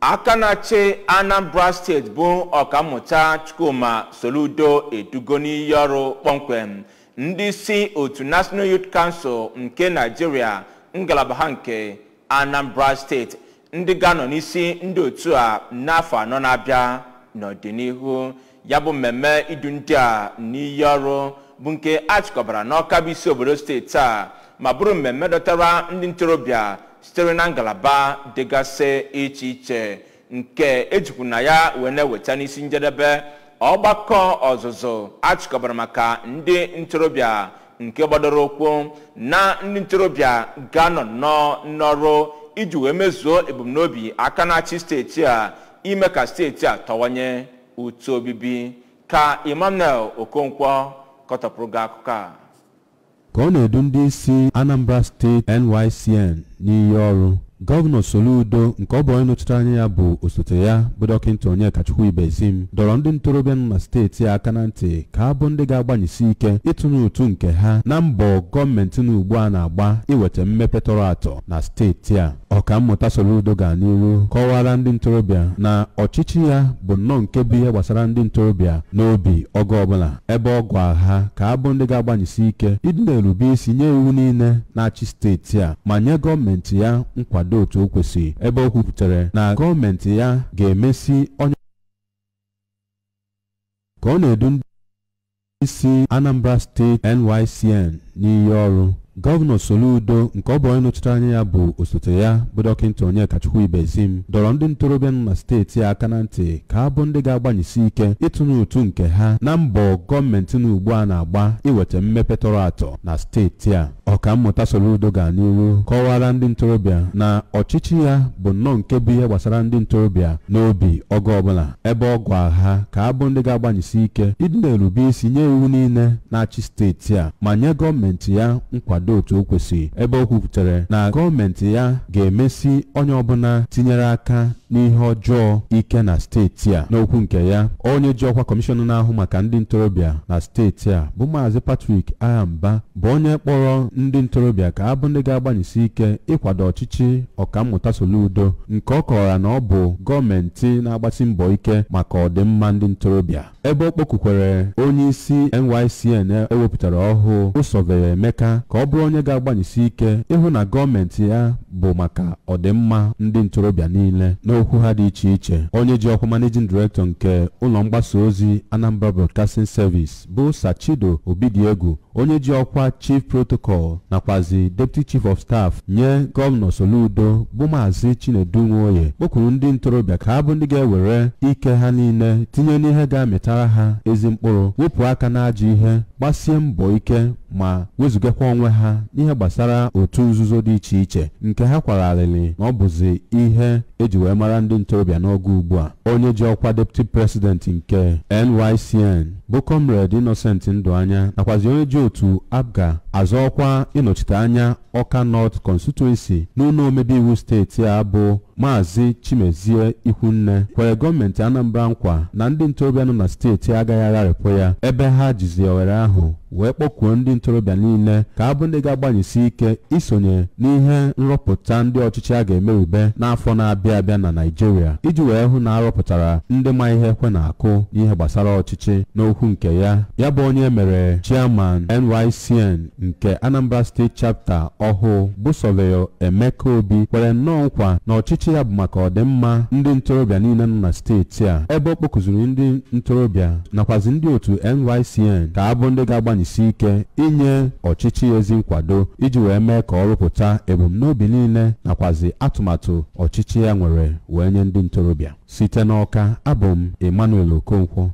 Aka na-achị Anambra Steeti bụ Ọkammụta Chukwuma Soludo edugo n'iyi ọrụ kpọmkwem ndị isi otu National Youth Council nke Nigeria ngalaba ha nke Anambra Steeti ndị ga-anọ n'isi ndị otu a n'afọ 4 na-abịa n'ọdịnihu. Ya bụ mmemme idu ndị a n'iyi ọrụ bụ nke a chịkọbara n'Awka bụ isi obodo steeti a ma bụrụ mmemme dọtara ndị ntorobịa sitere na ngalaba dịgasị iche iche nke ejikwu na ya wee na-eweta n'isi njedebe ọgbakọ ọzụzụ achịkọbara maka ndị ntorobịa nke gbadoro ụkwụ na ndị ntorobịa ga-anọ nnọọ n'ọrụ iji wee mezuo ebumnobi aka na-achị steeti a ime ka steeti a tọwanye ụtọ obibi. Ka Emmanuel Okonkwo kọtọpụrụ gị akụkọ a. Ka ọ na-edu ndị isi Anambra Steeti NYCN n'iyi ọrụ, Gọvanọ Soludo nke ọ bụ onye nọchitere anya ya bụ osote ya bụ Dọkịta Onyekachukwu Ibezim dọrọ ndị ntorobịa nọ na steeti a aka na ntị ka ha bụ ndị ga-agbanyesi ike ịtụnye ụtụ nke ha na mbọ gọọmenti na ugbu a na-agba iweta mmepe tọrọ atọ na steeti a. Ọkammụta Soludo gara n'iru kọwara ndị ntorobịa na ọchịchị ya bụ nnọọ nke bụ ihe gbasara ndị ntorobịa n'obi oge ọbụla, ebe ọ gwa ha ka ha bụ ndị ga-agbanyesi ike ịdị na-erube isi nye iwu niile na-achị steeti a ma nye gọọmenti ya nkwado otu o kwesịrị, ebe o kwupụtara na gọọmenti ya ga-emesi onye ka ọ na-edu ndị isi Anambra Steeti NYCN n'iyi ọrụ. Gọvanọ Soludo nke ọ bụ onye nọchitere anya ya bụ osote ya bụ Dọkịta Onyekachukwu Ibezim dọrọ ndị ntorobịa nọ na steeti a aka na ntị ka ha bụ ndị ga-agbanyesi ike ịtụnye ụtụ nke ha na mbọ gọọmenti na ugbu a na-agba iweta mmepe tọrọ atọ na steeti a. Ọkammụta Soludo gara n'iru kọwara ndị ntorobịa na ọchịchị ya bụ nnọọ nke bụ ihe gbasara ndị ntorobịa n'obi oge ọbụla, ebe ọ gwa ha ka ha bụ ndị ga-agbanyesi ike ịdị na-erube isi nye iwu niile na-achị steeti a ma nye gọọmenti ya nkwado otu o kwesịrị, ebe o kwupụtara na gọọmenti ya ga-emesi onye ọbụla tinyere aka n'ihe ọjọọ ike na steeti a. N'okwu nke ya, onye ji ọkwa kọmishọna na-ahụ maka ndị ntorobịa na steeti a bụ Maazị Patrick Ahamba bụ onye kpọrọ ndị ntorobịa ka ha bụ ndị ga-agbanyesi ike ịkwado ọchịchị Ọkammụta Soludo nke ọ kọwara na ọ bụ gọọmenti na-agbasi mbọ ike maka ọdịmma ndị ntorobịa, ebe o kpọkukwere onye isi NYCN ewepụtara ọhụụ Ụsọvere Emeka ka ọ bụrụ onye ga-agbanyesi ike ịhụ na gọọmenti ya bụ maka ọdịmma ndị ntorobịa niile. N'okwu ha dị iche iche, onye ji ọkwa managing director nke ụlọ mgbasa ozi Anambra Broadcasting Service bụ Sachido Obidiegwu, onye ji ọkwa chief protocol nakwazi deputy chief of staff nye Gọvanọ Soludo bụ Maazị Chinedu Nwoye kpọkuru ndị ntorobịa ka ha bụ ndị ga-ewere ike ha niile tinye n'ihe ga-amịtara ha ezi mkpụrụ, wepụ aka n'ajọ ihe, gbasie mbọ ike ma wezugakwa onwe ha n'ihe gbasara otu nzuzo dị iche iche nke ha kwararịrị na ọ bụzi ihe eji wee mara ndị ntorobịa n'oge ugbu a. Onye ji ọkwa deputy president nke NYCN bụ Comrade Innocent Ndụanya nakwazi onye ji otu APGA azọ ọkwa ịnọchite anya Awka North Constituency n'ụlọ omebe iwu steeti a bụ Maazị Chimezie Ikwunne kwere gọọmenti Anambra nkwa na ndị ntorobịa nọ na steeti agaghị agharịpụ ya, ebe ha jizi ohere ahụ wee kpọkuo ndị ntorobịa niile ka ha bụ ndị ga-agbanyesi ike isonye n'ihe nrọpụta ndị ọchịchị a ga-emerube n'afọ na-abịa abịa na Naịjirịa iji wee hụ na arọpụtara ndị ma ihe ekwe na-akụ n'ihe gbasara ọchịchị. N'okwu nke ya, ya bụ onye mere chairman NYCN nke Anambra State Chapter ọhụụ bụ Sọveyo Emeka Obi kwere nnọọ nkwa na ọchịchị ya bụ maka ọdịmma ndị ntorobịa niile nọ na steeti a, ebe ọ kpọkụziri ndị ntorobịa nakwazi ndị otu NYCN ka ha bụ ndị ga-agbanyesi ike inye ọchịchị ezi nkwado iji wee mee ka ọ rụpụta ebumnobi niile nakwazi atụmatụ ọchịchị ya nwere wee nye ndị ntorobịa. Site n'Awka, abụ m Emmanuel Okonkwo.